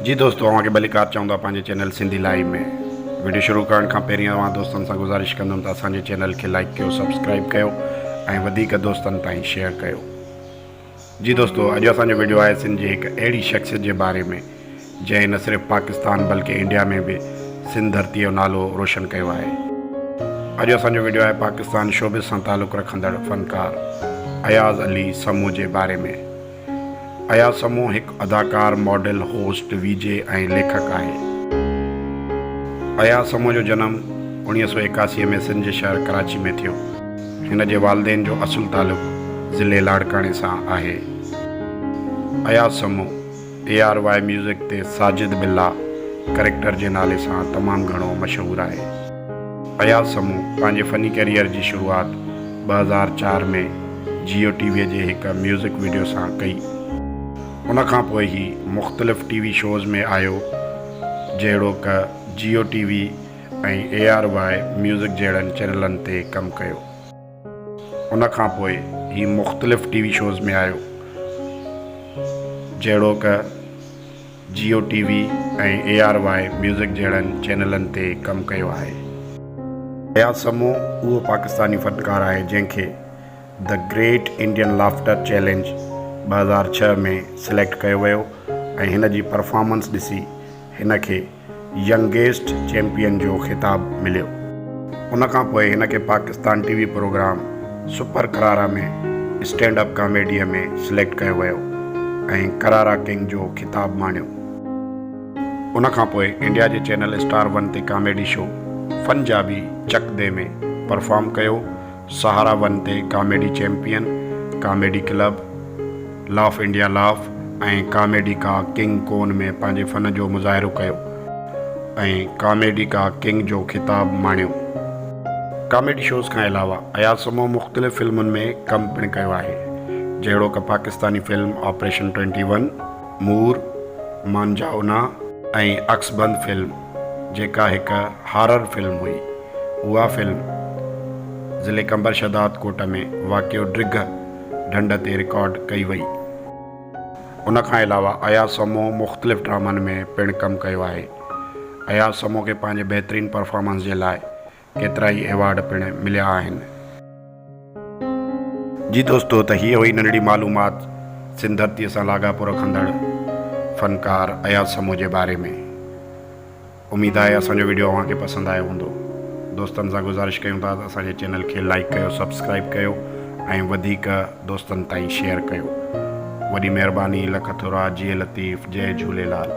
جي دوستو اوهان کي ڀليڪار چئون ٿا پنهنجي چينل سنڌي لائيو ۾ وڊيو شروع ڪرڻ کان پهرين اوهان دوستن سان گذارش ڪندم ته اسان جي چينل کي لائيڪ ڪيو سبسڪرائيب ڪيو ۽ وڌيڪ دوستن تائين شيئر ڪيو جي دوستو اڄ اسان جو وڊيو آهي سنڌ جي هڪ اهڙي شخصيت جي باري ۾ جنهن نه صرف پاڪستان بلڪه انڊيا ۾ به سنڌ ڌرتي جو نالو روشن ڪيو آهي. اڄ اسان جو وڊيو آهي پاڪستان شوبز سان تعلق رکندڙ فنڪار اياز علي سمون جي باري ۾. اياز سمون هڪ اداڪار، ماڊل، هوسٽ، وي جي ۽ ليکڪ آهي. اياز سمون جو جنم 1981 ۾ سنڌ جي شهر ڪراچي ۾ ٿيو. هن جي والدين جو اصل تعلق ضلعي لاڙڪاڻي سان آهي. Ayaz Samoon A R Y music تي ساجد بلا ڪريڪٽر جي نالي سان تمام گهڻو مشهور آهي. اياز سمون پنهنجي فني ڪيريئر جي شروعات 2004 ۾ جيو ٽي وي جي هڪ ميوزڪ وڊيو سان ڪئي. ان کان پوء هي مختلف ٽي وي شوز ۾ آيو جهڙوڪ Geo T V ۽ A R Y music جهڙن چينلن تي ڪم ڪيو. ان کان پوء هي مختلف ٽي وي شوز ۾ آيو جهڙوڪ Geo T V ۽ A R Y music جهڙن چينلن تي ڪم ڪيو آهي. اياز سمون اهو پاڪستاني فنڪار آهي جنهن کي the great Indian laughter challenge 2006 ۾ select ڪيو ويو ۽ هن جي پرفارمنس ڏسي هن کي ينگيسٽ چيمپيئن جو خطاب مليو. ان کان پوء هن کي Pakistan T V programme super Karara ۾ stand up ڪاميڊيء ۾ select ڪيو ويو ۽ ڪرارا ڪنگ جو خطاب ماڻيو. ان کان پوء انڊيا جي چينل اسٽار ون تي ڪاميڊي شو فن جابي چڪ the ۾ perform ڪيو. سهارا ون تي comedy champion, comedy club, laugh India laugh ۽ comedy کا ڪنگ ڪون ۾ پنهنجي فن جو مظاهرو ڪيو ۽ ڪاميڊي کا ڪنگ جو خطاب ماڻيو. ڪاميڊي شوز کان علاوه اياز سمون مختلف فلمن ۾ ڪم پڻ ڪيو آهي جهڙوڪ Pakistani film operation twenty one, Moor, مانجا انا ۽ عڪس بند فلم جيڪا هڪ هارر فلم هئي. اها فلم ضلعي قمبر شهداد ڪوٽ ۾ واقع ڊگهه ڍنڍ تي رڪارڊ ڪئي وئي. ان کان علاوه اياز سمون مختلف ڊرامن ۾ پڻ ڪم ڪيو آهي. اياز سمون کي پنهنجي بهترين پرفارمنس جي لاء ڪيترائي ايوارڊ پڻ مليا آهن. جي دوستو ته هيء هئي ننڍڙي معلومات سنڌ ڌرتيء سان لاڳاپو رکندڙ فنڪار اياز سمون جي باري ۾. اميد آهي اسان جو وڊيو اوهان کي پسند آيو هوندو دوستن سان گذارش ڪيون ٿا ته اسان جي چينل کي لائيڪ ڪيو سبسڪرائيب ڪيو ۽ وڌيڪ دوستن تائين شيئر ڪيو وڏي مهرباني لک ٿورا جيئي لطيف جئي جهوليلال.